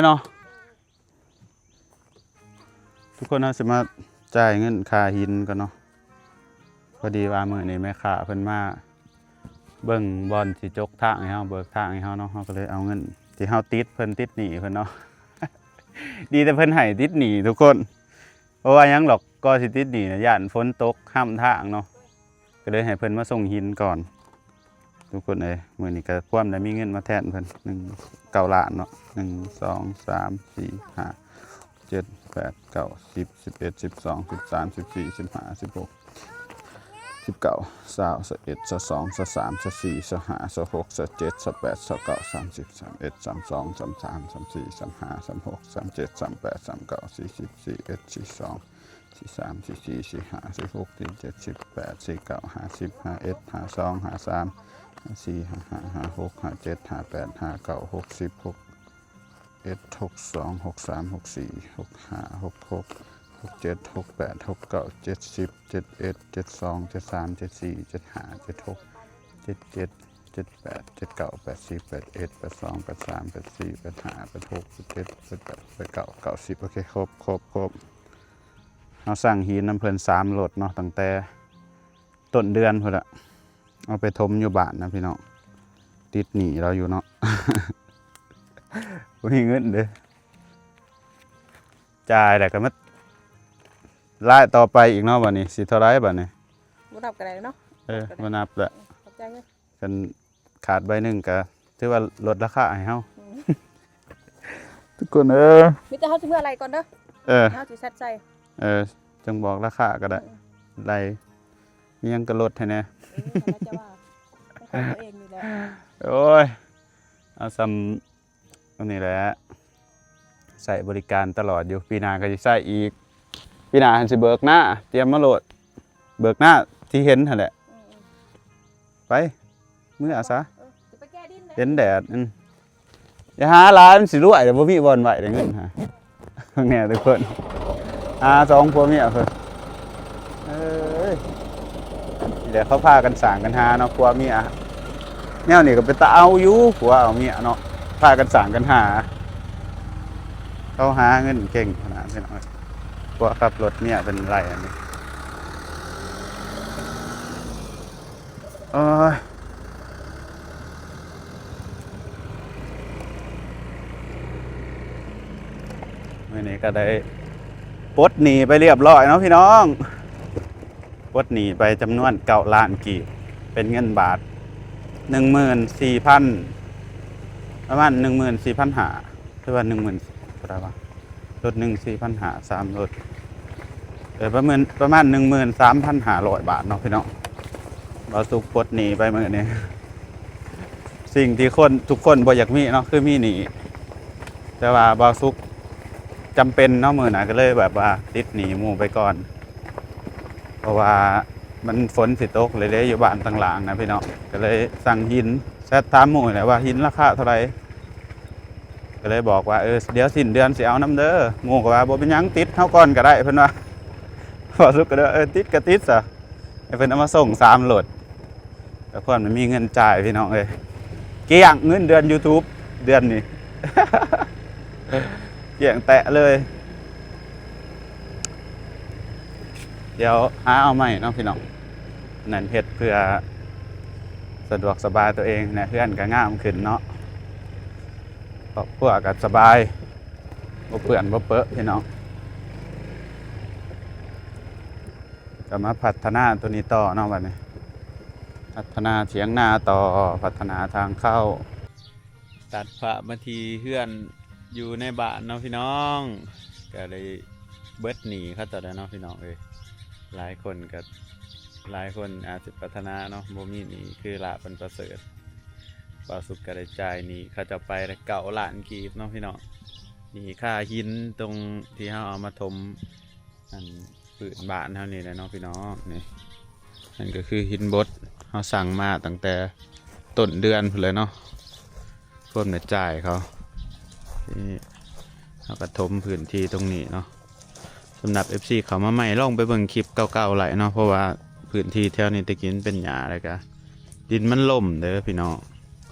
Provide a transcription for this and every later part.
ເນາະ ທຸກຄົນ ເຮົາຊິມາຈ່າຍເງິນຄ່າຫີນກ່ອນເນາະ. ພໍດີວ່າມື້ນີ້ແມ່ຄ້າເພິ່ນມາເບິ່ງບ່ອນຊິຈົກທາງໃຫ້ເຮົາ ເບີກທາງໃຫ້ເຮົາເນາະ ເຮົາກໍເລີຍເອົາເງິນທີ່ເຮົາຕິດເພິ່ນ ຕິດໜີ້ເພິ່ນເນາະ. ດີແຕ່ເພິ່ນໃຫ້ຕິດໜີ້ທຸກຄົນ ບໍ່ວ່າຫຍັງດອກ ກໍຊິຕິດໜີ້ນະ ຢ້ານຝົນຕົກຫ້ຳທາງເນາະ ກໍເລີຍໃຫ້ເພິ່ນມາສົ່ງຫີນກ່ອນ. ທຸກຄົນເອີຍ ມື້ນີ້ກໍພວມໄດ້ມີເງິນມາແທນເພິ່ນ ໜຶ່ງ ເກົ້າລ້ານເນາະ ໜຶ່ງ ສອງ ສາມ ສີ່ ຫ້າ ເຈັດ ແປດ ເກົ້າ ສິບ ສິບເອັດ ສິບສອງ ສິບສາມ ສິບສີ່ ສິບຫ້າ ສິບຫົກ ສິບເກົ້າ ຊາວ ຊາວເອັດ ຊາວສອງ ຊາວສາມ ຊາວສີ່ ຊາວຫ້າ ຊາວຫົກ ຊາວເຈັດ ຊາວແປດ ຊາວເກົ້າ ສາມສິບ ສາມເອັດ ສາມສອງ ສາມສາມ ສາມສີ່ ສາມຫ້າ ສາມຫົກ ສາມເຈັດ ສາມແປດ ສາມເກົ້າ ສີ່ສິບ ສີ່ສິບເອັດ ສີ່ສິບສອງ ສີ່ສິບສາມ ສີ່ສິບສີ່ ສີ່ສິບຫ້າ ສີ່ສິບຫົກ ສີ່ສິບເຈັດ ສີ່ສິບແປດ ສີ່ສິບເກົ້າ ຫ້າສິບ ຫ້າເອັດ ຫ້າສອງ ຫ້າສາມ ຫ້າສີ່ ຫ້າຫ້າ ຫ້າຫົກ ຫ້າເຈັດ ຫ້າແປດ ຫ້າເກົ້າ ຫົກສິບ ຫົກເອັດ ຫົກສອງ ຫົກສາມ ຫົກສີ່ ຫົກຫ້າ ຫົກຫົກ ຫົກເຈັດ ຫົກແປດ ຫົກເກົ້າ ເຈັດສິບ ເຈັດເອັດ ເຈັດສອງ ເຈັດສາມ ເຈັດສີ່ ເຈັດຫ້າ ເຈັດຫົກ ເຈັດເຈັດ ເຈັດແປດ ເຈັດເກົ້າ ແປດສິບ ແປດເອັດ ແປດສອງ ແປດສາມ ແປດສີ່ ແປດຫ້າ ແປດຫົກ ແປດເຈັດ ແປດແປດ ແປດເກົ້າ ເກົ້າສິບ ໂອເຄ ຄົບ ຄົບ ຄົບ. ເຮົາສັ່ງຫີນນຳເພິ່ນສາມລົດເນາະ ຕັ້ງແຕ່ຕົ້ນເດືອນພຸ້ນລະ ເອົາໄປຖົມຢູ່ບ້ານນະພີ່ນ້ອງ ຕິດໜີ້ລາວຢູ່ເນາະ ບໍ່ມີເງິນເດ້ ຈ່າຍແລ້ວກໍມາລາຍຕໍ່ໄປອີກເນາະ ບາດນີ້ຊິເທົ່າໃດບາດນີ້ ບໍ່ນັບກໍໄດ້ເນາະ ເອີ ບໍ່ນັບແຫຼະ ຂອບໃຈເດີ ຄັນຂາດໃບໜຶ່ງກໍຖືວ່າລົດລາຄາໃຫ້ເຮົາ ອືມ ທຸກຄົນເອີຍ ມີແຕ່ເຮົາຊິເມືອໄລ່ກ່ອນເດີ ເອີ ເຮົາຊິແຊັດໃສ່ ເອີ ຈັ່ງບອກລາຄາກໍໄດ້ ອືມ ໄລ່ ມີຫຍັງກໍລົດໃຫ້ແດ່ ເອີ ແລ້ວຈະວ່າ ຂອງຕົວເອງນີ້ແຫຼະ ໂອ້ຍ ເອົາສ່ຳ ອັນນີ້ແຫຼະ ໃຊ້ບໍລິການຕະຫຼອດຢູ່ ປີໜ້າກໍຊິໃຊ້ອີກ ປີໜ້າຫັ້ນຊິເບີກນາ ຕຽມມາໂລດ ເບີກນາທີ່ເຫັນຫັ້ນແຫຼະ ອືມ ໄປ ເມືອຊະ ເອີ ຊິໄປແກ່ດິນເດ້ ເຫັນແດດ ອືມ ຢ່າຫາຫຼາຍ ມັນຊິລວຍ ແລ້ວບໍ່ມີບ່ອນໄວ້ໄດ້ເງິນຫາ ເບິ່ງແດ່ທຸກຄົນ ຫາສອງຜົວເມຍເພິ່ນ ເອີຍ ນີ້ແຫຼະ ເຂົາພາກັນສ້າງກັນຫາເນາະ ຜົວເມຍ ແນວນີ້ກໍເປັນຕາເອົາຢູ່ ຜົວເອົາເມຍເນາະ ພາກັນສ້າງກັນຫາ ເຂົາຫາເງິນເກັ່ງຂະໜາດ ພີ່ນ້ອງ ຜົວຂັບລົດ ເມຍເປັນໄລ່ອັນນີ້ ໂອ້ຍ ມື້ນີ້ກໍໄດ້ປົດໜີ້ໄປລຽບລ້ອຍເນາະພີ່ນ້ອງ ປົດໜີ້ໄປຈຳນວນເກົ້າລ້ານກີບ ເປັນເງິນບາດ ໜຶ່ງໝື່ນສີ່ພັນ ປະມານ ໜຶ່ງໝື່ນສີ່ພັນຫ້າ ຫຼືວ່າ ໜຶ່ງໝື່ນ ເທົ່າໃດວະ ລົດໜຶ່ງ ສີ່ພັນຫ້າ ສາມລົດ ເອີ ປະເມີນ ປະມານ ໜຶ່ງໝື່ນສາມພັນຫ້າຮ້ອຍບາດເນາະພີ່ນ້ອງ ບ່າວສຸກປົດໜີ້ໄປມື້ນີ້ ສິ່ງທີ່ຄົນ ທຸກຄົນບໍ່ຢາກມີເນາະ ຄືມີໜີ້ ແຕ່ວ່າບ່າວສຸກຈຳເປັນເນາະ ມື້ນັ້ນກໍເລີຍແບບວ່າຕິດໜີ້ໝູ່ໄປກ່ອນ ເພາະວ່າມັນ ຝົນຊິຕົກແລ້ວເດ້ ຢູ່ບ້ານຕ່າງຫຼັງນະພີ່ນ້ອງ ກໍເລີຍສັ່ງຫີນ ແຊັດຖາມໝູ່ແຫຼະວ່າຫີນລາຄາເທົ່າໃດ ກໍເລີຍບອກວ່າ ເອີ ດຽວສິ້ນເດືອນຊິເອົານຳເດີ ໝູ່ກໍວ່າ ບໍ່ເປັນຫຍັງ ຕິດເຮົາກ່ອນກໍໄດ້ ເພິ່ນວ່າ ບ່າວສຸກກໍເລີຍ ເອີ ຕິດກໍຕິດຊະ ໃຫ້ເພິ່ນເອົາມາສົ່ງສາມລົດ ແຕ່ພວກມັນມີເງິນຈ່າຍພີ່ນ້ອງເອີຍ ກ້ຽງເງິນເດືອນ YouTube ເດືອນນີ້ ກ້ຽງແຕະເລີຍ ດຽວຫາເອົາໃໝ່ເນາະພີ່ນ້ອງ ນັ້ນເຮັດເພື່ອສະດວກສະບາຍຕົວເອງນະ ເຮືອນກໍງາມຂຶ້ນເນາະ ຄອບຄົວກໍສະບາຍ ບໍ່ເປື້ອນບໍ່ເປິພີ່ນ້ອງ ກໍມາພັດທະນາຕົວນີ້ຕໍ່ເນາະ ບັດນີ້ ພັດທະນາຖຽງນາຕໍ່ ພັດທະນາທາງເຂົ້າ ຕັດພາບມາທີ່ເຮືອນຢູ່ໃນບ້ານເນາະພີ່ນ້ອງ ກໍໄດ້ເບິດໜີ້ເຂົາເຈົ້າແລ້ວເນາະພີ່ນ້ອງເອີຍ ຫຼາຍຄົນກໍ ຫຼາຍຄົນອາດຊິປາດຖະໜາເນາະ ບໍ່ມີໜີ້ຄືລາບອັນປະເສີດ ບ່າວສຸກກໍໄດ້ຈ່າຍໜີ້ເຂົາເຈົ້າໄປແລ້ວເກົ້າລ້ານກີບເນາະພີ່ນ້ອງ ໜີ້ຄ່າຫີນຕົງທີ່ເຮົາເອົາມາຖົມ ອັນ ພື້ນບ້ານເຮົານີ້ແຫຼະເນາະພີ່ນ້ອງ ນີ້ ນັ້ນກໍຄືຫີນບົດ ເຮົາສັ່ງມາຕັ້ງແຕ່ຕົ້ນເດືອນພຸ້ນແຫຼະເນາະ ພວມໄດ້ຈ່າຍເຂົາ ນີ້ ເຮົາກໍຖົມພື້ນທີ່ຕົງນີ້ເນາະ ສຳລັບເອັຟຊີເຂົ້າມາໃໝ່ ລອງໄປເບິ່ງຄລິບເກົ່າໆໄດ້ເນາະ ເພາະວ່າພື້ນທີ່ແຖວນີ້ແຕ່ກີ້ມັນເປັນຫຍ້າ ແລ້ວກໍດິນມັນລົ້ມເດີພີ່ນ້ອງ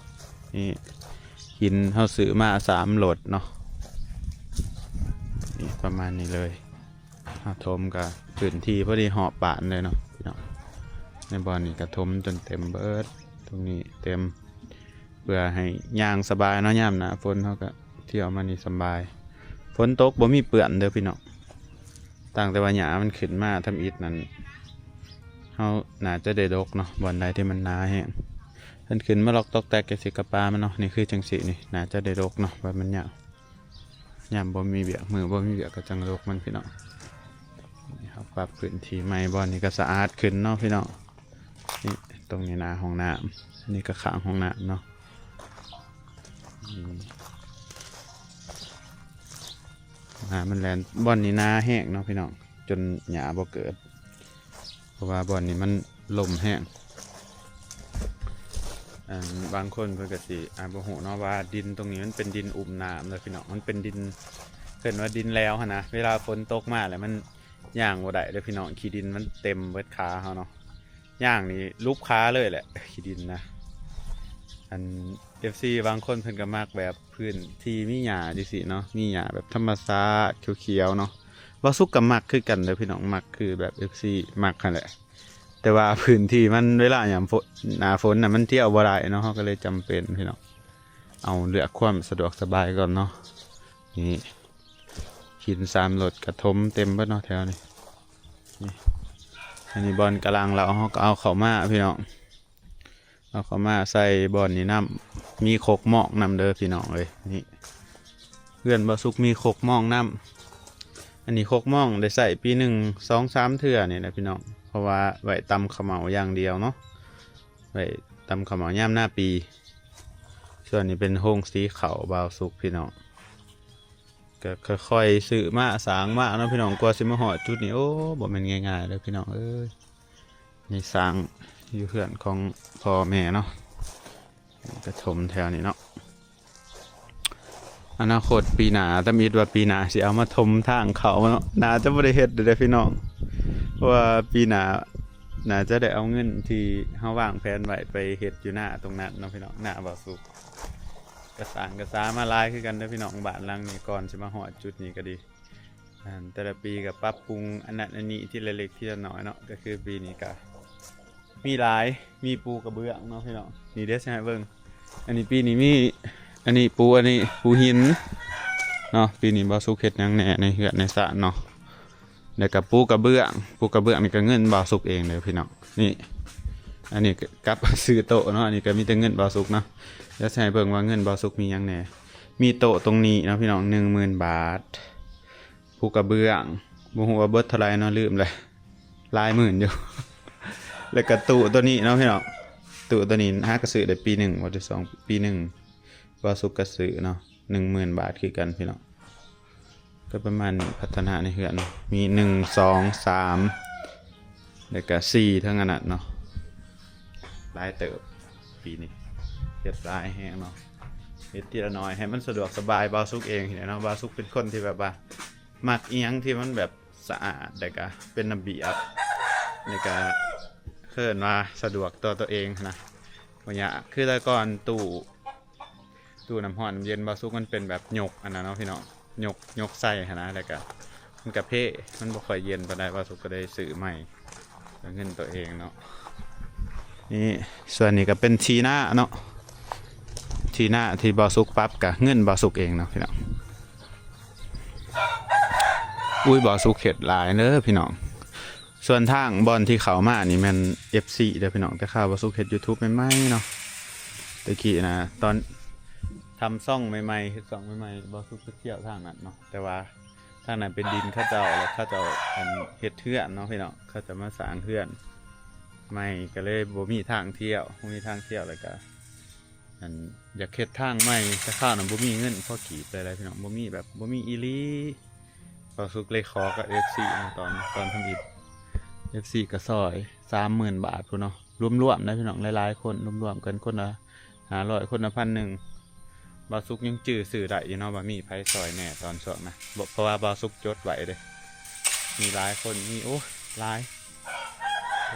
ນີ້ ຫີນເຮົາຊື້ມາສາມລົດເນາະ ນີ້ປະມານນີ້ເລີຍ. ເຮົາຖົມກະພື້ນທີ່ພໍດີຮອບບ້ານເລີຍເນາະພີ່ນ້ອງ. ໃນບ່ອນນີ້ກະຖົມຈົນເຕັມເບີດ ຕົງນີ້ເຕັມ ເພື່ອໃຫ້ຍ່າງສະບາຍເນາະ. ຍາມໜ້າຝົນເຮົາກະທ່ຽວມານີ້ສະບາຍ. ຝົນຕົກບໍ່ມີເປື້ອນເດີພີ່ນ້ອງ. ຕ່າງແຕ່ວ່າຫຍ້າມັນຂຶ້ນມາທຳອິດນັ້ນ ເຮົາໜ້າຈະໄດ້ດົກເນາະ. ບ່ອນໃດທີ່ມັນໜາແຮງ ເພິ່ນຂຶ້ນມາລັອກຕອກແຕກ ກະຊິກະປາມັນເນາະ. ນີ້ຄືຈັ່ງຊີ້ນີ້ ໜ້າຈະໄດ້ດົກເນາະ ວ່າມັນຍາວ. ຍາມບໍ່ມີວຽກ ມື້ບໍ່ມີວຽກກະຈັ່ງດົກມັນພີ່ນ້ອງ. ນີ້ເຮົາປັບພື້ນທີ່ໃໝ່ ບ່ອນນີ້ກະສະອາດຂຶ້ນເນາະພີ່ນ້ອງ. ນີ້ ຕົງນີ້ໜ້າຫ້ອງນ້ຳ ອັນນີ້ກະຂ້າງຫ້ອງນ້ຳເນາະ. ອືມ ໜ້າມັນແລ່ນ ບ່ອນນີ້ໜາແຮງເນາະພີ່ນ້ອງ ຈົນຫຍ້າບໍ່ເກີດ ເພາະວ່າບ່ອນນີ້ມັນລົມແຮງ. ອັນ ບາງຄົນເພິ່ນກະຊິ ອາ ບໍ່ຮູ້ເນາະວ່າດິນຕົງນີ້ມັນເປັນດິນອຸ້ມນ້ຳເດີພີ່ນ້ອງ. ມັນເປັນດິນ ເອີ້ນວ່າດິນແລ້ວຫັ້ນນະ. ເວລາຝົນຕົກມາແລ້ວມັນຍ່າງບໍ່ໄດ້ເດີພີ່ນ້ອງ ຂີ້ດິນມັນເຕັມເບິດຂາເຮົາເນາະ. ຍ່າງນີ້ຫຼຸບຂາເລີຍແຫຼະ ຂີ້ດິນນະ. ອັນ ເອັຟຊີ ບາງຄົນເພິ່ນກະມັກແບບພື້ນທີ່ມີຫຍ້າຈັ່ງຊີ້ເນາະ ມີຫຍ້າແບບທຳມະຊາດຂຽວໆເນາະ. ບ່າວສຸກກະມັກຄືກັນເດີພີ່ນ້ອງ ມັກຄືແບບເອັຟຊີມັກຫັ້ນແຫຼະ. ແຕ່ວ່າພື້ນທີ່ມັນເວລາຍາມຝົນ ໜ້າຝົນນະ ມັນທ່ຽວບໍ່ໄດ້ເນາະ ເຮົາກະເລີຍຈຳເປັນພີ່ນ້ອງ ເອົາເລືອກຄວາມສະດວກສະບາຍກ່ອນເນາະ. ນີ້ ຫີນສາມລົດກະຖົມເຕັມເບິດເນາະແຖວນີ້. ນີ້ ອັນນີ້ບ່ອນກະລັງ ແລ້ວເຮົາກະເອົາເຂົ້າມາພີ່ນ້ອງ ເອົາເຂົ້າມາໃສ່ບ່ອນນີ້ນຳ. ມີຄົກມອງນຳເດີພີ່ນ້ອງເອີຍ. ນີ້ ເຮືອນບ່າວສຸກມີຄົກມອງນຳ. ອັນນີ້ຄົກມອງໄດ້ໃຊ້ປີໜຶ່ງສອງສາມເທື່ອນີ້ແຫຼະພີ່ນ້ອງ ເພາະວ່າໄວ້ຕຳເຂົ້າເໝົາຢ່າງດຽວເນາະ ໄວ້ຕຳເຂົ້າເໝົາຍາມໜ້າປີ. ສ່ວນນີ້ເປັນໂຮງສີເຂົ້າບ່າວສຸກພີ່ນ້ອງ ກະຄ່ອຍໆຊື້ມາສ້າງມາເນາະພີ່ນ້ອງ ກວ່າຊິມາຮອດຈຸດນີ້ ໂອ້ ບໍ່ແມ່ນງ່າຍໆເດີພີ່ນ້ອງເອີຍ. ນີ້ສ້າງຢູ່ເຮືອນຂອງພໍ່ແມ່ເນາະ ກະຖົມແຖວນີ້ເນາະ. ອະນາຄົດປີໜ້າ ຕຳອິດວ່າປີໜ້າຊິເອົາມາຖົມທາງເຂົ້າເນາະ ໜ້າຈະບໍ່ໄດ້ເຮັດເດີພີ່ນ້ອງ ເພາະວ່າປີໜ້າໜ້າຈະໄດ້ເອົາເງິນທີ່ເຮົາວາງແຜນໄວ້ໄປເຮັດຢູ່ນາຕົງນັ້ນເນາະພີ່ນ້ອງ ນາບ່າວສຸກ. ກະສ້າງກະສາມາຫຼາຍຄືກັນເດີພີ່ນ້ອງ ບ້ານຫຼັງນີ້ ກ່ອນຊິມາຮອດຈຸດນີ້ກະດີ. ອັນ ແຕ່ລະປີກະປັບປຸງອັນນັ້ນອັນນີ້ທີລະເລັກທີລະນ້ອຍເນາະ. ກະຄືປີນີ້ກະມີຫຼາຍ ມີປູກະເບື້ອງເນາະພີ່ນ້ອງ. ນີ້ເດ ຊິໃຫ້ເບິ່ງ ອັນນີ້ປີນີ້ມີ ອັນນີ້ປູ ອັນນີ້ປູຫີນເນາະ. ປີນີ້ບ່າວສຸກເຮັດຫຍັງແດ່ໃນເຮືອນໃນຊານເນາະ. ແລ້ວກະປູກະເບື້ອງ ປູກະເບື້ອງນີ້ກະເງິນບ່າວສຸກເອງເດີພີ່ນ້ອງ. ນີ້ ອັນນີ້ກະກັບຊື້ໂຕະເນາະ ອັນນີ້ກະມີແຕ່ເງິນບ່າວສຸກເນາະ. ດຽວຊິໃຫ້ເບິ່ງວ່າເງິນບ່າວສຸກມີຫຍັງແດ່. ມີໂຕະຕົງນີ້ເນາະພີ່ນ້ອງ ໜຶ່ງໝື່ນບາດ. ປູກະເບື້ອງ ບໍ່ຮູ້ວ່າເບິດເທົ່າໃດເນາະ ລືມແລ້ວ ຫຼາຍໝື່ນຢູ່. ແລ້ວກະຕູ້ໂຕນີ້ເນາະພີ່ນ້ອງ ຕູ້ໂຕນີ້ຫາກະຊື້ໄດ້ປີໜຶ່ງ ບໍ່ໄດ້ສອງ ປີໜຶ່ງ ບ່າວສຸກກະຊື້ເນາະ ໜຶ່ງໝື່ນບາດຄືກັນພີ່ນ້ອງ. ກະປະມານນີ້ ພັດທະນາໃນເຮືອນ ມີໜຶ່ງ ສອງ ສາມ ແລ້ວກະສີ່ ເທິງອັນນັ້ນເນາະ. ຫຼາຍເຕີບ ປີນີ້ເຮັດຫຼາຍແຮງເນາະ ເຮັດທີລະໜ້ອຍໃຫ້ມັນສະດວກສະບາຍບ່າວສຸກເອງນີ້ແຫຼະເນາະ. ບ່າວສຸກເປັນຄົນທີ່ແບບວ່າມັກອີ່ຫຍັງທີ່ມັນແບບສະອາດ ແລ້ວກະເປັນລະບຽບ ແລ້ວກະເອີ້ນວ່າສະດວກຕໍ່ຕົວເອງຫັ້ນນະ ບໍ່ຍາກ. ຄືແຕ່ກ່ອນຕູ້ ຕູ້ນ້ຳຮ້ອນນ້ຳເຢັນບ່າວສຸກມັນເປັນແບບຍົກອັນນັ້ນເນາະພີ່ນ້ອງ ຍົກ ຍົກໃສ່ຫັ້ນນະ ແລ້ວກະມັນກະເພ ມັນບໍ່ຄ່ອຍເຢັນປານໃດ ບ່າວສຸກກະໄດ້ຊື້ໃໝ່ ເປັນເງິນໂຕເອງເນາະ. ນີ້ ສ່ວນນີ້ກະເປັນທີ່ນາເນາະ ທີ່ນາທີ່ບ່າວສຸກປັບກະເງິນບ່າວສຸກເອງເນາະພີ່ນ້ອງ. ອຸ້ຍ ບ່າວສຸກເຮັດຫຼາຍເດີພີ່ນ້ອງ. ສ່ວນທາງບ່ອນທີ່ເຂົ້າມານີ້ແມ່ນເອັຟຊີເດີພີ່ນ້ອງ ແຕ່ຄາວບ່າວສຸກເຮັດຢູທູບໃໝ່ໆເນາະ. ແຕ່ກີ້ນະ ຕອນທຳຊ່ອງໃໝ່ໆ ເຮັດຊ່ອງໃໝ່ໆ ບ່າວສຸກຈະທ່ຽວທາງນັ້ນເນາະ ແຕ່ວ່າທາງນັ້ນເປັນດິນເຂົາເຈົ້າ ແລ້ວເຂົາເຈົ້າ ອັນ ເຮັດເຮືອນເນາະພີ່ນ້ອງ ເຂົາເຈົ້າມາສ້າງເຮືອນໃໝ່ ກະເລີຍບໍ່ມີທາງທ່ຽວ ບໍ່ມີທາງທ່ຽວ ແລ້ວກະ ອັນ ຢາກເຮັດທາງໃໝ່ ແຕ່ຄາວນັ້ນບໍ່ມີເງິນພໍກີບເລີຍແຫຼະພີ່ນ້ອງ ບໍ່ມີແບບ ບໍ່ມີອີ່ຫຼີ. ບ່າວສຸກເລີຍຂໍກັບເອັຟຊີເນາະ ຕອນ ຕອນທຳອິດ ເອັຟຊີກະຊ່ອຍສາມໝື່ນບາດພຸ້ນເນາະ ລວມໆນະພີ່ນ້ອງ ຫຼາຍໆຄົນລວມໆກັນ ຄົນລະຫ້າຮ້ອຍ ຄົນລະພັນໜຶ່ງ. ບ່າວສຸກຍັງຈື່ຊື່ໄດ້ຢູ່ເນາະ ວ່າມີໃຜຊ່ອຍແດ່ຕອນຊ່ວງນະ ເພາະວ່າບ່າວສຸກຈົດໄວ້ເດ້ ມີຫຼາຍຄົນ ມີ ໂອ້ ຫຼາຍ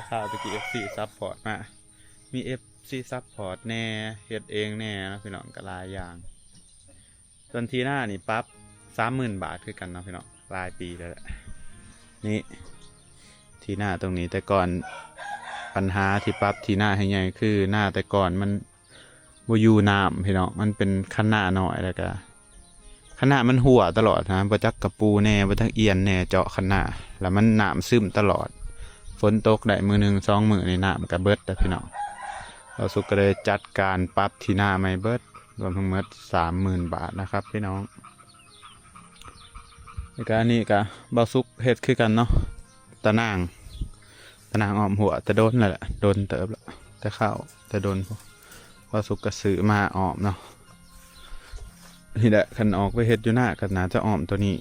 ຄາວແຕ່ກີ້ເອັຟຊີຊັບພອດມາ ມີເອັຟຊີຊັບພອດແດ່ ເຮັດເອງແດ່ເນາະພີ່ນ້ອງ ກະຫຼາຍຢ່າງ. ສ່ວນທີ່ນານີ້ປັບ ສາມໝື່ນບາດຄືກັນເນາະພີ່ນ້ອງ ຫຼາຍປີແລ້ວແຫຼະ. ນີ້ ທີ່ນາຕົງນີ້ແຕ່ກ່ອນ ບັນຫາທີ່ປັບທີ່ນາໃຫ້ໃຫຍ່ຄືນາແຕ່ກ່ອນມັນບໍ່ຢູ່ນ້ຳພີ່ນ້ອງ ມັນເປັນຄັນນານ້ອຍ ແລ້ວກະຄັນນາມັນຮົ່ວຕະຫຼອດນະ ບໍ່ຈັກກະປູແດ່ ບໍ່ຈັກອຽນແດ່ ເຈາະຄັນນາ ແລ້ວມັນນ້ຳຊຶມຕະຫຼອດ ຝົນຕົກໄດ້ມື້ໜຶ່ງສອງມື້ນີ້ນ້ຳກະເບິດແລ້ວພີ່ນ້ອງ. ບ່າວສຸກກໍເລີຍຈັດການປັບທີ່ນາໃໝ່ເບິດ ລວມທັງໝົດສາມໝື່ນບາດນະຄັບພີ່ນ້ອງ. ແລ້ວກະອັນນີ້ກະບ່າວສຸກເຮັດຄືກັນເນາະ ຕາໜ່າງ ຕາໜ່າງອ້ອມຮົ້ວ ແຕ່ດົນແລ້ວແຫຼະ ດົນເຕີບແລ້ວ ແຕ່ຄາວ ແຕ່ດົນພຸ້ນ ບ່າວສຸກກະຊື້ມາອ້ອມເນາະ. ນີ້ແຫຼະ ຄັນອອກໄປເຮັດຢູ່ນາກະໜ້າຈະອ້ອມໂຕນີ້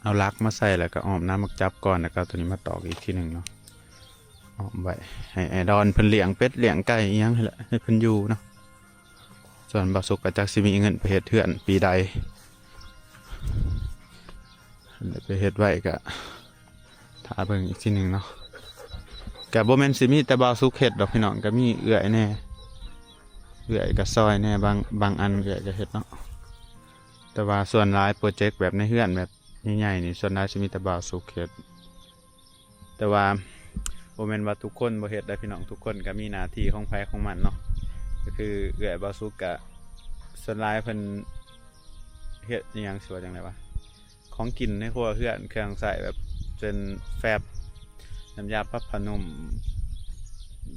ເອົາຫຼັກມາໃສ່ ແລ້ວກະອ້ອມນ້ຳໝາກຈັບກ່ອນ ແລ້ວກະເອົາໂຕນີ້ມາຕອກອີກທີໜຶ່ງເນາະ ອ້ອມໄວ້ ໃຫ້ອ້າຍດອນເພິ່ນລ້ຽງເປັດລ້ຽງໄກ່ອີ່ຫຍັງຫັ້ນແຫຼະ ໃຫ້ເພິ່ນຢູ່ເນາະ. ສ່ວນບ່າວສຸກກໍຈັກຊິມີເງິນໄປເຮັດເຮືອນປີໃດ ໄປເຮັດໄວ້ກໍຖ້າເບິ່ງອີກທີໜຶ່ງເນາະ. ກໍບໍ່ແມ່ນຊິມີແຕ່ບ່າວສຸກເຮັດດອກພີ່ນ້ອງ ກໍມີເອື້ອຍແດ່ ເອື້ອຍກໍຊ່ອຍແດ່ ບາງ ບາງອັນເອື້ອຍກໍເຮັດເນາະ. ແຕ່ວ່າສ່ວນຫຼາຍໂປຣເຈັກແບບໃນເຮືອນແບບໃຫຍ່ໆນີ້ ສ່ວນຫຼາຍຊິມີແຕ່ບ່າວສຸກເຮັດ. ແຕ່ວ່າບໍ່ແມ່ນວ່າທຸກຄົນບໍ່ເຮັດໄດ໋ພີ່ນ້ອງ ທຸກຄົນກໍມີໜ້າທີ່ຂອງໃຜຂອງມັນເນາະ. ກໍຄືເອື້ອຍບ່າວສຸກກໍສ່ວນຫຼາຍເພິ່ນເຮັດອີ່ຫຍັງ ຊິວ່າຈັ່ງໃດວະ ຂອງກິນໃນຄົວເຮືອນ ເຄື່ອງໃຊ້ແບບເຊັ່ນແຟັບ ນ້ຳຢາປັບຜ້ານຸ່ມ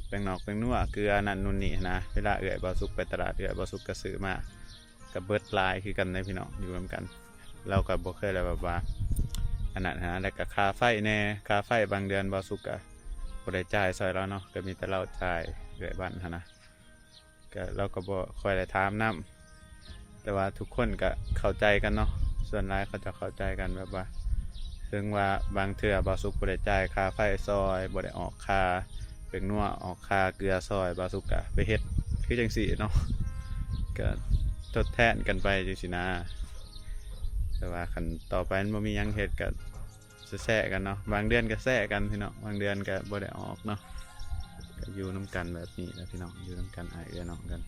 ແປ້ງນອກແປ້ງນົວ ເກືອ ນັ້ນນູ້ນນີ້ນະ. ເວລາເອື້ອຍບ່າວສຸກໄປຕະຫຼາດ ເອື້ອຍບ່າວສຸກກໍຊື້ມາ ກໍເບິດຫຼາຍຄືກັນເດ້ພີ່ນ້ອງ ຢູ່ນຳກັນ. ລາວກໍບໍ່ເຄີຍແບບວ່າອັນນັ້ນນະ ແລ້ວກໍຄ່າໄຟແດ່ ຄ່າໄຟບາງເດືອນບ່າວສຸກກໍບໍ່ໄດ້ຈ່າຍຊ່ອຍລາວເນາະ ກໍມີແຕ່ລາວຈ່າຍ ເອື້ອຍບັນຫັ້ນນະ. ກໍລາວກໍບໍ່ຄ່ອຍໄດ້ຖາມນຳ ແຕ່ວ່າທຸກຄົນກໍເຂົ້າໃຈກັນເນາະ ສ່ວນຫຼາຍເຂົາເຈົ້າເຂົ້າໃຈກັນ ແບບວ່າເຖິງວ່າບາງເທື່ອບ່າວສຸກບໍ່ໄດ້ຈ່າຍຄ່າໄຟຊ່ອຍ ບໍ່ໄດ້ອອກຄ່າ ແປ້ງນົວ ອອກຄ່າເກືອຊ່ອຍ ບ່າວສຸກກະໄປເຮັດຄືຈັ່ງຊີ້ເນາະ ກະທົດແທນກັນໄປຈັ່ງຊີ້ນະ. ແຕ່ວ່າຄັນຕໍ່ໄປມັນບໍ່ມີຫຍັງເຮັດກະແຊະກັນເນາະ ບາງເດືອນກະແຊະກັນພີ່ນ້ອງ ບາງເດືອນກະບໍ່ໄດ້ອອກເນາະ. ກະຢູ່ນຳກັນແບບນີ້ແຫຼະພີ່ນ້ອງ ຢູ່ນຳກັນ ອ້າຍເອື້ອຍນ້ອງກັນ.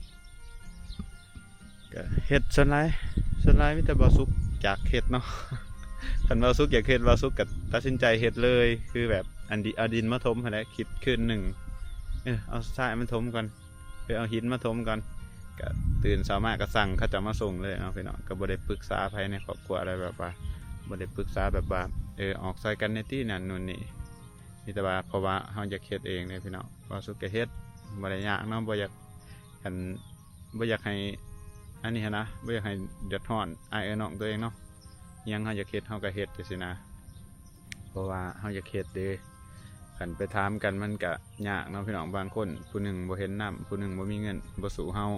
ກະເຮັດ ສ່ວນຫຼາຍ ສ່ວນຫຼາຍມີແຕ່ບ່າວສຸກຢາກເຮັດເນາະ. ຄັນບ່າວສຸກຢາກເຮັດ ບ່າວສຸກກະຕັດສິນໃຈເຮັດເລີຍ ຄືແບບອັນດິ ເອົາດິນມາຖົມຫັ້ນແຫຼະ ຄິດຄືນໜຶ່ງ ເອີ ເອົາຊາຍມາຖົມກ່ອນ ເອີ ເອົາຫີນມາຖົມກ່ອນ. ກະຕື່ນເຊົ້າມາກະສັ່ງເຂົາເຈົ້າມາສົ່ງເລີຍເນາະພີ່ນ້ອງ ກະບໍ່ໄດ້ປຶກສາໃຜໃນຄອບຄົວ ແລ້ວແບບວ່າບໍ່ໄດ້ປຶກສາແບບວ່າ ເອີ ອອກຊ່ອຍກັນແດ່ຕິ ນັ້ນນູ້ນນີ້ ມີແຕ່ວ່າ ເພາະວ່າເຮົາຢາກເຮັດເອງເດ້ພີ່ນ້ອງ. ບ່າວສຸກກະເຮັດ ບໍ່ໄດ້ຍາກເນາະ ບໍ່ຢາກ ອັນ ບໍ່ຢາກໃຫ້ອັນນີ້ຫັ້ນນະ ບໍ່ຢາກໃຫ້ເດືອດຮ້ອນອ້າຍເອື້ອຍນ້ອງຕົວເອງເນາະ. ຫຍັງເຮົາຢາກເຮັດເຮົາກໍເຮັດຈັ່ງຊີ້ນະ ເພາະວ່າເຮົາຢາກເຮັດເດ້. ຄັນໄປຖາມກັນມັນກະຍາກເນາະພີ່ນ້ອງ ບາງຄົນຜູ້ໜຶ່ງບໍ່ເຫັນນ້ຳ ຜູ້ໜຶ່ງບໍ່ມີເງິນ ບໍ່ສູ້ເຮົາ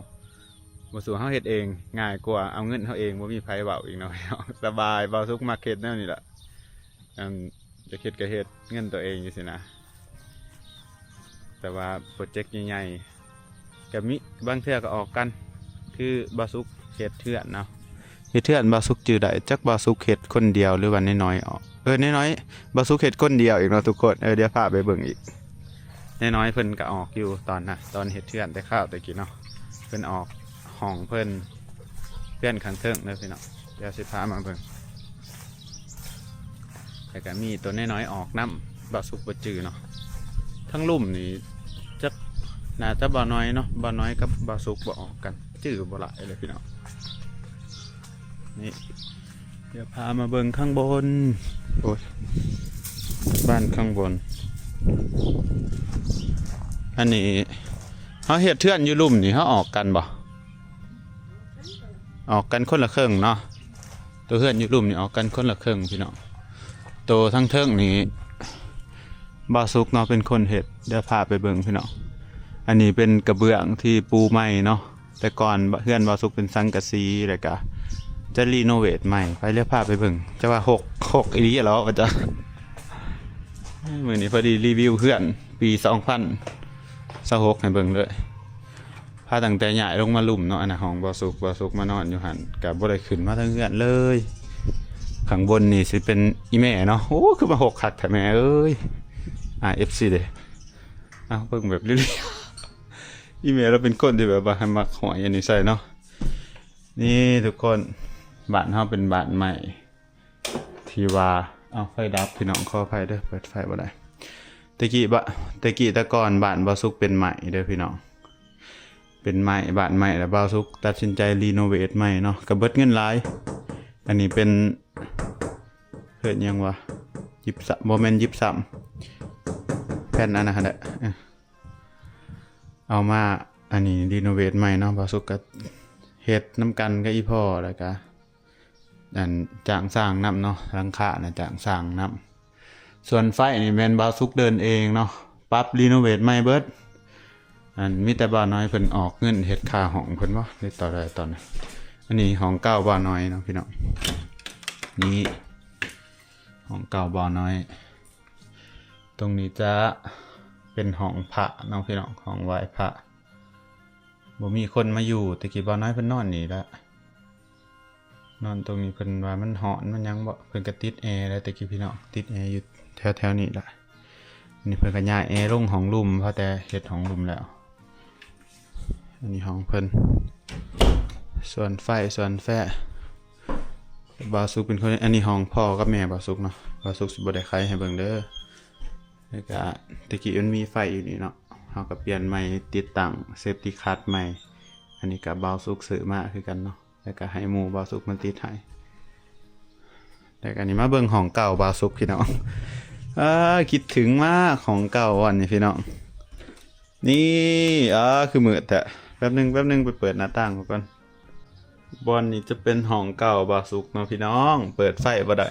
ບໍ່ສູ້ເຮົາເຮັດເອງ ງ່າຍກວ່າເອົາເງິນເຮົາເອງ ບໍ່ມີໃຜເວົ້າອີກເນາະພີ່ນ້ອງ ສະບາຍ. ບ່າວສຸກມັກເຮັດແນວນີ້ລະ ອັນ ຢາກເຮັດກໍເຮັດ ເງິນຕົວເອງຈັ່ງຊີ້ນະ. ແຕ່ວ່າໂປຣເຈັກໃຫຍ່ໆ ກໍມີ ບາງເທື່ອກໍອອກກັນ ຄືບ່າວສຸກເຮັດເຮືອນເນາະ ເຮັດເຮືອນ ບ່າວສຸກຈື່ໄດ້ ຈັກບ່າວສຸກເຮັດຄົນດຽວ ຫຼືວ່ານາຍນ້ອຍອອກ ເອີ ນາຍນ້ອຍ ບ່າວສຸກເຮັດຄົນດຽວອີກເນາະທຸກຄົນ. ເອີ ດຽວພາໄປເບິ່ງອີກ ນາຍນ້ອຍເພິ່ນກໍອອກຢູ່ຕອນນະ ຕອນເຮັດເຮືອນແຕ່ຄາວແຕ່ກີ້ເນາະ ເພິ່ນອອກຫ້ອງເພິ່ນ ເຮືອນຂ້າງເທິງເດີພີ່ນ້ອງ. ດຽວຊິພາມາເບິ່ງ ແລ້ວກະມີໂຕນ້ອຍໆອອກນຳ ບ່າວສຸກບໍ່ຈື່ເນາະ. ທາງລຸ່ມນີ້ຈັກ ໜ້າຈະບ່າວນ້ອຍເນາະ ບ່າວນ້ອຍກັບບ່າວສຸກບໍ່ອອກກັນ ຈື່ບໍ່ຫຼາຍເລີຍພີ່ນ້ອງ. ນີ້ ດຽວພາມາເບິ່ງຂ້າງບົນ ໂອ້ຍ ບ້ານຂ້າງບົນ. ອັນນີ້ເຮົາເຮັດເຮືອນຢູ່ລຸ່ມນີ້ ເຮົາອອກກັນບໍ່? ອອກກັນຄົນລະເຄິ່ງເນາະ. ໂຕເຮືອນຢູ່ລຸ່ມນີ້ອອກກັນຄົນລະເຄິ່ງພີ່ນ້ອງ. ໂຕທາງເທິງນີ້ບ່າວສຸກເນາະເປັນຄົນເຮັດ ດຽວພາໄປເບິ່ງພີ່ນ້ອງ. ອັນນີ້ເປັນກະເບື້ອງທີ່ປູໃໝ່ເນາະ ແຕ່ກ່ອນເຮືອນບ່າວສຸກເປັນສັງກະສີ ແລ້ວກະຈະຣີໂນເວດໃໝ່ ໄປ ດຽວພາໄປເບິ່ງ. ຈະວ່າຮົກ ຮົກອີ່ຫຼີແຫຼະວ່າຈະ ມື້ນີ້ພໍດີຣີວິວເຮືອນປີສອງພັນຊາວຫົກໃຫ້ເບິ່ງເລີຍ. ພາຕັ້ງແຕ່ຍ້າຍລົງມາລຸ່ມເນາະ ອັນນະຫ້ອງບ່າວສຸກ ບ່າວສຸກມານອນຢູ່ຫັ້ນ ກະບໍ່ໄດ້ຂຶ້ນມາເທິງເຮືອນເລີຍ. ຂ້າງບົນນີ້ຊິເປັນອີ່ແມ່ເນາະ ໂອ້ ຄືມາຮົກຄັກແທ້ແມ່ເອີຍ ອາ ເອັຟຊີ ເດ້. ເອົາເບິ່ງແບບເລີຍໆ ອີ່ແມ່ລາວເປັນຄົນທີ່ແບບວ່າໃຫ້ມັກຫ້ອຍອັນນີ້ໃສ່ເນາະ. ນີ້ທຸກຄົນ ບ້ານເຮົາເປັນບ້ານໄມ້ ທີ່ວ່າ ເອົາ ໄຟດັບ ພີ່ນ້ອງ ຂໍອະໄພເດີ ເປີດໄຟບໍ່ໄດ້. ແຕ່ກີ້ບະ ແຕ່ກີ້ແຕ່ກ່ອນບ້ານບ່າວສຸກເປັນໄມ້ເດີພີ່ນ້ອງ ເປັນໄມ້ ບ້ານໄມ້ ແລ້ວບ່າວສຸກຕັດສິນໃຈຣີໂນເວດໃໝ່ເນາະ ກໍເບິດເງິນຫຼາຍ. ອັນນີ້ເປັນ ເອີ້ນຫຍັງວະ ຢິບຊຳ ບໍ່ແມ່ນຢິບຊຳ ແຜ່ນອັນນັ້ນຫັ້ນແຫຼະ ເອີ ເອົາມາ ອັນນີ້ຣີໂນເວດໃໝ່ເນາະ. ບ່າວສຸກກໍເຮັດນຳກັນກັບອີ່ພໍ່ ແລ້ວກໍ ອັນ ຈ້າງຊ່າງນຳເນາະ ຫຼັງຄານະຈ້າງຊ່າງນຳ. ສ່ວນໄຟນີ້ແມ່ນບ່າວສຸກເດີນເອງເນາະ ປັບຣີໂນເວດໃໝ່ເບິດ. ອັນ ມີແຕ່ບ່າວນ້ອຍເພິ່ນອອກເງິນເຮັດຄ່າຫ້ອງເພິ່ນບໍ່ ຫຼືຕອນໃດຕອນນັ້ນ. ອັນນີ້ຫ້ອງເກົ່າບ່າວນ້ອຍເນາະພີ່ນ້ອງ ນີ້ຫ້ອງເກົ່າບ່າວນ້ອຍ. ຕົງນີ້ຈະເປັນຫ້ອງພະເນາະພີ່ນ້ອງ ຫ້ອງໄຫວ້ພະ ບໍ່ມີຄົນມາຢູ່. ແຕ່ກີ້ບ່າວນ້ອຍເພິ່ນນອນນີ້ລະ ນອນຕົງນີ້ ເພິ່ນວ່າມັນຮ້ອນມັນຫຍັງບໍ ເພິ່ນກໍຕິດແອແລ້ວແຕ່ກີ້ພີ່ນ້ອງ ຕິດແອຢູ່ແຖວໆນີ້ລະ. ອັນນີ້ເພິ່ນກໍຍ້າຍແອລົງຫ້ອງລຸ່ມ ເພາະແຕ່ເຮັດຫ້ອງລຸ່ມແລ້ວ. ອັນນີ້ຫ້ອງເພິ່ນ ສ່ວນໄຟ ສ່ວນແຟ ບ່າວສຸກເປັນຄົນ ອັນນີ້ຫ້ອງພໍ່ກັບແມ່ບ່າວສຸກເນາະ. ບ່າວສຸກຊິບໍ່ໄດ້ໄຂໃຫ້ເບິ່ງເດີ. ແລ້ວກະແຕ່ກີ້ມັນມີໄຟຢູ່ນີ້ເນາະ ເຮົາກໍປ່ຽນໃໝ່ ຕິດຕັ້ງເຊຟຕີ້ຄັດໃໝ່. ອັນນີ້ກໍບ່າວສຸກຊື້ມາຄືກັນເນາະ ແລ້ວກໍໃຫ້ໝູ່ບ່າວສຸກມາຕິດໃຫ້. ແລ້ວກໍນີ້ມາເບິ່ງຫ້ອງເກົ່າບ່າວສຸກພີ່ນ້ອງ ເອີ ຄິດເຖິງມາກ ຫ້ອງເກົ່າບ່ອນນີ້ພີ່ນ້ອງ. ນີ້ ເອີ ຄືມືດແທ້ ແປັບໜຶ່ງ ແປັບໜຶ່ງ ໄປເປີດໜ້າຕ່າງກ່ອນ. ບ່ອນນີ້ຈະເປັນຫ້ອງເກົ່າບ່າວສຸກເນາະພີ່ນ້ອງ ເປີດໄຟບໍ່ໄດ້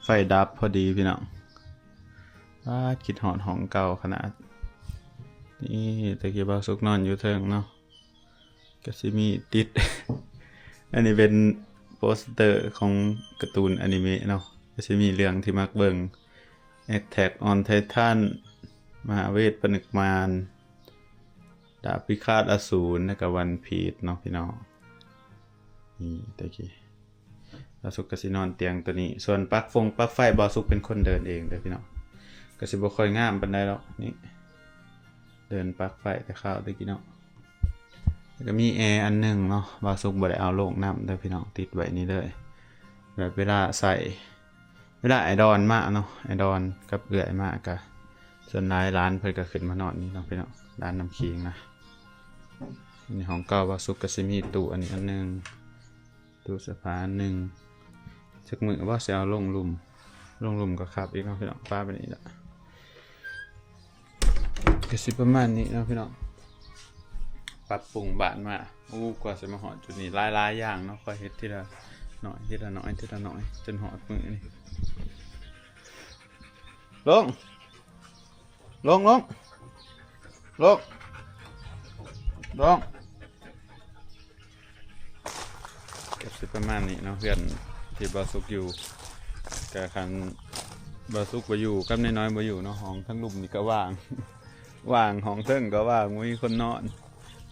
ໄຟດັບພໍດີພີ່ນ້ອງ. ອາ ຄິດຮອດຫ້ອງເກົ່າຂະໜາດ. ນີ້ ແຕ່ກີ້ບ່າວສຸກນອນຢູ່ເທິງເນາະ ກໍຊິມີຕິດ ອັນນີ້ເປັນໂປສເຕີຂອງກາຕູນອະນິເມະເນາະ ກໍຊິມີເລື່ອງທີ່ມັກເບິ່ງ Attack on Titan ມະຫາເວດຜະນຶກມານ ດາບພິຄາດອະສູນ ແລ້ວກໍວັນພີຊເນາະພີ່ນ້ອງ. ນີ້ ແຕ່ກີ້ບ່າວສຸກກໍຊິນອນຕຽງໂຕນີ້ ສ່ວນປັກຟົງປັກໄຟບ່າວສຸກເປັນຄົນເດີນເອງເດີພີ່ນ້ອງ ກໍຊິບໍ່ຄ່ອຍງາມປານໃດດອກ. ນີ້ ເດີນປັກໄຟແຕ່ຄາວແຕ່ກີ້ເນາະ. ແລ້ວກໍມີແອອັນໜຶ່ງເນາະ ບ່າວສຸກບໍ່ໄດ້ເອົາລົງນຳເດີພີ່ນ້ອງ ຕິດໄວ້ນີ້ເລີຍ ແບບເວລາໃຊ້ ເວລາອ້າຍດອນມາເນາະ ອ້າຍດອນກັບເອື້ອຍມາກະ ສ່ວນຫຼາຍຫຼານເພິ່ນກະຂຶ້ນມານອນນີ້ເນາະພີ່ນ້ອງ ຫຼານນ້ຳຂີງນະ. ອັນນີ້ຫ້ອງເກົ່າບ່າວສຸກກະຊິມີຕູ້ອັນນີ້ອັນໜຶ່ງ ຕູ້ເສື້ອຜ້າອັນໜຶ່ງ ຈັກມື້ບໍ່ຊິເອົາລົງລຸ່ມ ລົງລຸ່ມກໍຄັບອີກເນາະພີ່ນ້ອງ ປະໄປນີ້ລະ. ກະຊິປະມານນີ້ເນາະພີ່ນ້ອງ ປັບປຸງບ້ານມາ ໂອ້ ກວ່າຊິມາຮອດຈຸດນີ້ ຫຼາຍໆຢ່າງເນາະ ຄ່ອຍເຮັດທີລະໜ້ອຍ ທີລະໜ້ອຍ ທີລະໜ້ອຍ ຈົນຮອດມື້ນີ້. ລົງ ລົງ ລົງ ລົງ ລົງ. ກໍຊິປະມານນີ້ເນາະ ເຮືອນທີ່ບ່າວສຸກຢູ່ ກໍຄັນບ່າວສຸກບໍ່ຢູ່ກັບນາຍນ້ອຍບໍ່ຢູ່ເນາະ ຫ້ອງທາງລຸ່ມນີ້ກໍວ່າງ ວ່າງ ຫ້ອງເທິງກໍວ່າງ ບໍ່ມີຄົນນອນ.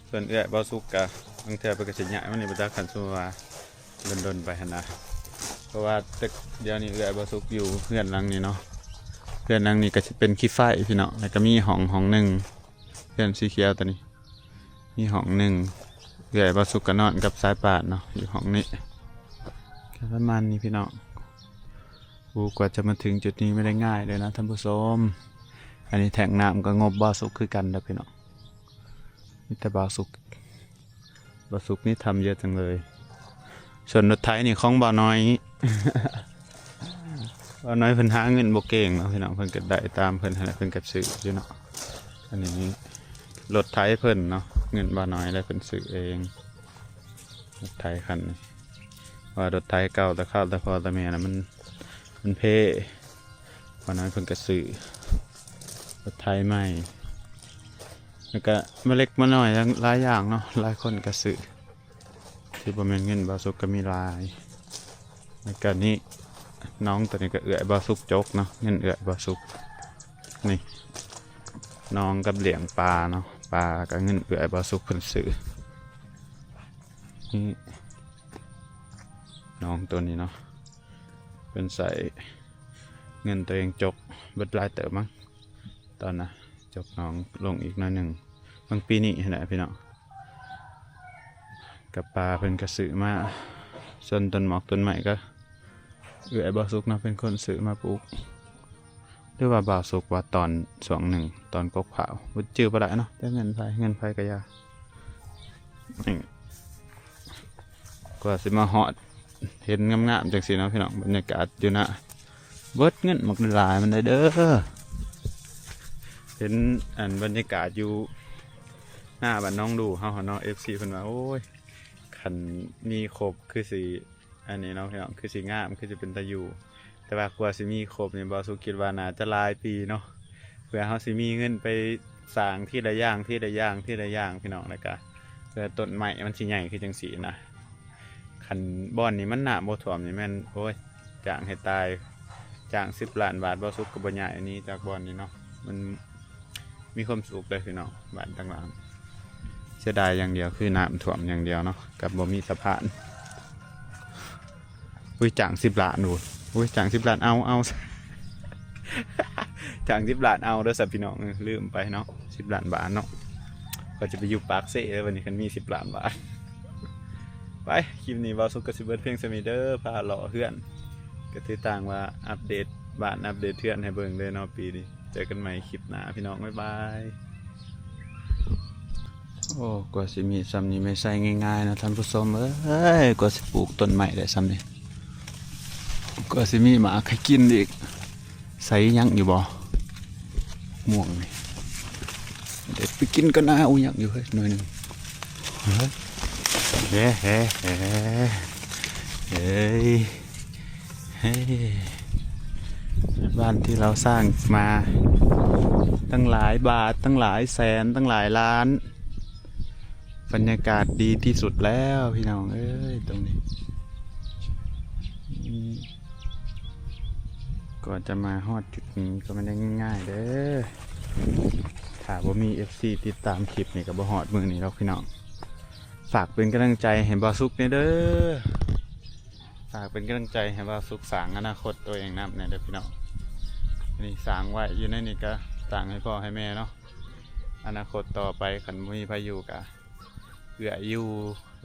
ສ່ວນເອື້ອຍບ່າວສຸກກໍບາງເທື່ອເພິ່ນກໍຊິຍ້າຍມານີ້ ບໍ່ຈັກ ຄັນສົມມຸດວ່າດົນໆໄປຫັ້ນນະ ເພາະວ່າແຕ່ດຽວນີ້ເອື້ອຍບ່າວສຸກຢູ່ເຮືອນຫຼັງນີ້ເນາະ ເຮືອນຫຼັງນີ້ກໍຊິເປັນຂີ້ໄຟພີ່ນ້ອງ ແລ້ວກໍມີຫ້ອງ ຫ້ອງໜຶ່ງ ເຮືອນສີຂຽວຕົວນີ້ ມີຫ້ອງໜຶ່ງ ເອື້ອຍບ່າວສຸກກໍນອນກັບສາຍປານເນາະ ຢູ່ຫ້ອງນີ້ ກໍປະມານນີ້ພີ່ນ້ອງ. ໂອ້ ກວ່າຈະມາເຖິງຈຸດນີ້ບໍ່ໄດ້ງ່າຍເລີຍນະທ່ານຜູ້ຊົມ. ອັນນີ້ແທ້ງນ້ຳກໍງົບບ່າວສຸກຄືກັນເດີພີ່ນ້ອງ ມີແຕ່ບ່າວສຸກ ບ່າວສຸກນີ້ທຳເຍອະຈັງເລີຍ. ສ່ວນລົດໄຖນີ້ຂອງບ່າວນ້ອຍ ບ່າວນ້ອຍເພິ່ນຫາເງິນບໍ່ເກັ່ງເນາະພີ່ນ້ອງ ເພິ່ນກໍໄດ້ຕາມເພິ່ນຫັ້ນແຫຼະ ເພິ່ນກໍຊື້ຢູ່ເນາະ. ອັນນີ້ລົດໄຖເພິ່ນເນາະ ເງິນບ່າວນ້ອຍແຫຼະ ເພິ່ນຊື້ເອງ ລົດໄຖຄັນນີ້ ວ່າລົດໄຖເກົ່າແຕ່ຄາວແຕ່ພໍ່ແຕ່ແມ່ນະ ມັນ ມັນເພ ບ່າວນ້ອຍເພິ່ນກໍຊື້ລົດໄຖໃໝ່ ແລ້ວກໍມາເລັກມານ້ອຍຫຼາຍຢ່າງເນາະ ຫຼາຍຄົນກໍຊື້ ທີ່ບໍ່ແມ່ນເງິນບ່າວສຸກກໍມີຫຼາຍ. ແລ້ວກໍນີ້ ໜອງຕົວນີ້ກໍເອື້ອຍບ່າວສຸກຈົກເນາະ ເງິນເອື້ອຍບ່າວສຸກ. ນີ້ ໜອງກັບລ້ຽງປາເນາະ ປາກໍເງິນເອື້ອຍບ່າວສຸກເພິ່ນຊື້. ນີ້ ໜອງຕົວນີ້ເນາະ ເພິ່ນໃຊ້ເງິນຕົວເອງຈົກເບິດຫຼາຍເຕີບມັງ ຕອນນະ ຈົກໜອງລົງອີກໜ້ອຍໜຶ່ງ ບາງປີນີ້ຫັ້ນແຫຼະພີ່ນ້ອງ. ກັບປາເພິ່ນກໍຊື້ມາ ສ່ວນຕົ້ນໝອກຕົ້ນໄມ້ກໍເອື້ອຍບ່າວສຸກເນາະ ເປັນຄົນຊື້ມາປູກ ຫຼືວ່າບ່າວສຸກວ່າຕອນຊ່ວງໜຶ່ງ ຕອນກົກພ້າວ ບໍ່ ຈື່ບໍ່ໄດ້ເນາະ ແຕ່ເງິນໃຜ ເງິນໃຜກໍຢ່າ. ນີ້ ກວ່າຊິມາຮອດ ເຫັນງາມໆ ຈັ່ງຊີ້ເນາະພີ່ນ້ອງ ບັນຍາກາດຢູ່ນາ ເບິດເງິນບັກຫຼາຍໆ ມັນໄດ້ເດີ. ເຫັນອັນບັນຍາກາດຢູ່ນາບ້ານໜອງດູເຮົາຫັ້ນເນາະ ເອັຟຊີເພິ່ນວ່າ ໂອ້ຍ ຄັນມີຄົບຄືຊິອັນນີ້ເນາະພີ່ນ້ອງ ຄືຊິງາມ ຄືຊິເປັນຕາຢູ່ ແຕ່ວ່າກວ່າຊິມີຄົບນີ້ ບ່າວສຸກຄິດວ່າໜ້າຈະຫຼາຍປີເນາະ ເພື່ອເຮົາຊິມີເງິນໄປສ້າງທີລະຢ່າງ ທີລະຢ່າງ ທີລະຢ່າງ ພີ່ນ້ອງ ແລ້ວກະເພື່ອຕົ້ນໄມ້ມັນຊິໃຫຍ່ຄືຈັ່ງຊີ້ນະ. ຄັນບ່ອນນີ້ມັນນ້ຳບໍ່ຖ້ວມນີ້ແມ່ນ ໂອ້ຍ ຈ້າງໃຫ້ຕາຍ ຈ້າງສິບລ້ານບາດ ບ່າວສຸກກໍບໍ່ຍ້າຍໜີຈາກບ່ອນນີ້ເນາະ ມັນມີຄວາມສຸກເດ້ພີ່ນ້ອງ ບ້ານຕ່າງໆ. ເສຍດາຍຢ່າງດຽວຄືນ້ຳຖ້ວມຢ່າງດຽວເນາະ ກັບບໍ່ມີສະພານ. ອຸ້ຍ ຈ້າງສິບລ້ານໂອ້ຍ ອຸ້ຍ ຈ້າງສິບລ້ານ ເອົາ ເອົາ ຈ້າງສິບລ້ານ ເອົາເດີຊັ້ນພີ່ນ້ອງ ເອີ ລືມໄປເນາະ ສິບລ້ານບາດເນາະ ກໍຈະໄປຢູ່ປາກເຊເດີບັດນີ້ ຄັນມີສິບລ້ານບາດ. ໄປ ຄລິບນີ້ບ່າວສຸກກໍຊິເບິດພຽງສ່ຳນີ້ເດີ ພາເລາະເຮືອນ ກໍຖືຕ່າງວ່າອັບເດດບ້ານ ອັບເດດເຮືອນໃຫ້ເບິ່ງເດີເນາະ ປີນີ້. ເຈີກັນໃໝ່ຄລິບໜ້າພີ່ນ້ອງ ບາຍບາຍ. ໂອ້ ກວ່າຊິມີສ່ຳນີ້ ບໍ່ໃຊ່ງ່າຍໆ ນະທ່ານຜູ້ຊົມເອີຍ ກວ່າຊິປູກຕົ້ນໄມ້ໄດ້ສ່ຳນີ້ ກວ່າຊິມີໝາກໃຫ້ກິນອີກ. ໃສ່ ຍັງຢູ່ບໍ່ ມ່ວງນີ້ ເດັດໄປກິນກ່ອນນາ. ໂອ້ ຍັງຢູ່ເຮີ້ຍ ໜ່ວຍໜຶ່ງ ເຮີ້ຍ ເຮີ້ຍ ເຮີ້ຍ ເຮີ້ຍ ເຮີ້ຍ ເຮີ້ຍ ບ້ານທີ່ເຮົາສ້າງມາຕັ້ງຫຼາຍບາດ ຕັ້ງຫຼາຍແສນ ຕັ້ງຫຼາຍລ້ານ ບັນຍາກາດດີທີ່ສຸດແລ້ວພີ່ນ້ອງເອີຍ ຕົງນີ້. ອືມ ກວ່າຈະມາຮອດຈຸດນີ້ກໍບໍ່ໄດ້ງ່າຍໆເດີ ຖ້າບໍ່ມີເອັຟຊີຕິດຕາມຄລິບນີ້ກໍບໍ່ຮອດມື້ນີ້ດອກພີ່ນ້ອງ. ຝາກເປັນກຳລັງໃຈໃຫ້ບ່າວສຸກແດ່ເດີ ຝາກເປັນກຳລັງໃຈໃຫ້ບ່າວສຸກສ້າງອະນາຄົດຕົວເອງນຳແດ່ເດີພີ່ນ້ອງ. ອັນນີ້ສ້າງໄວ້ຢູ່ໃນນີ້ກໍສ້າງໃຫ້ພໍ່ໃຫ້ແມ່ເນາະ ອະນາຄົດຕໍ່ໄປຄັນບໍ່ມີໃຜຢູ່ກໍ ເອື້ອຍຢູ່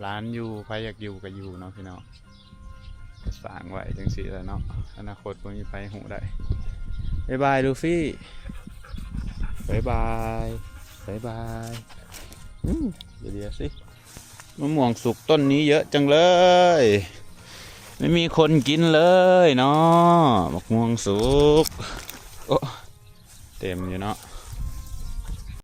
ຫຼານຢູ່ ໃຜຢາກຢູ່ກໍຢູ່ເນາະພີ່ນ້ອງ ສ້າງໄວ້ຈັ່ງຊີ້ແຫຼະເນາະ ອະນາຄົດບໍ່ມີໃຜຮູ້ໄດ້. ບາຍບາຍລູຟີ້ ບາຍບາຍ ບາຍບາຍ. ອືມ ດຽວໆ ຊິ ມະມ່ວງສຸກຕົ້ນນີ້ເຍອະຈັງເລີຍ ໄມ່ມີຄົນກິນເລີຍເນາະ ມະມ່ວງສຸກ ໂອ້ ເຕັມຢູ່ເນາະ.